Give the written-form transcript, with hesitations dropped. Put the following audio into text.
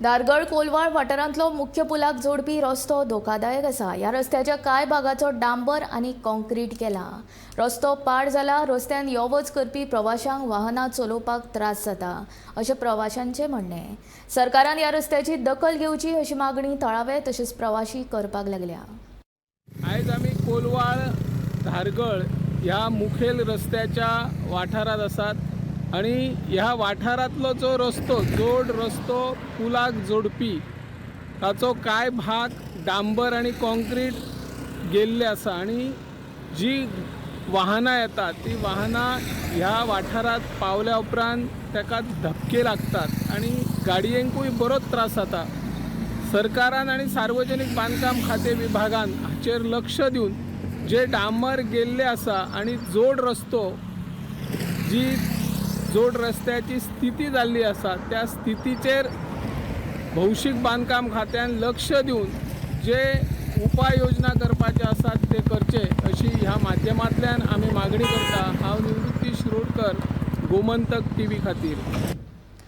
धारगळ कोलवाळ वाठारांतलो मुख्य पुलाक जोडपी रस्तो धोकादायक आसा. ह्या रस्त्याच्या कांय भागाचो डांबर आनी कॉन्क्रीट केला. रस्तो पाड जाला. रस्त्यान यो वच करपी प्रवाशांक वाहनां चलोवपाक त्रास जाता अशें प्रवाशांचें म्हणणें. सरकारान ह्या रस्त्याची दखल घेवची अशी मागणी थळावे तशेंच प्रवाशी करपाक लागल्या. आयज आमी कोलवाळ धारगळ ह्या मुखेल रस्त्याच्या वाठारांत आसात आनी ह्या वाठारांतलो जो रस्तो, जोड रस्तो पुलाक जोडपी, ताचो कांय भाग डांबर आनी कॉन्क्रीट गेल्ले आसा आनी जी वाहनां येतात ती वाहनां ह्या वाठारांत पावल्या उपरांत ताका धपके लागतात आनी गाडयेंकूय बरोच त्रास जाता. सरकारान आनी सार्वजनीक बांदकाम खातें विभागान हाचेर लक्ष दिवन जे डांबर गेल्ले आसा आनी जोड रस्तो, जी जोड रस्त्याची स्थिती जाल्ली आसा त्या स्थितीचेर भौशीक बांदकाम खात्यान लक्ष दिवन जे उपाय योजना करपाचे आसात ते करचे अशी ह्या माध्यमांतल्यान आमी मागणी करता. हांव निवृत्ती शिरोडकर, गोमंतक टीव्ही खातीर.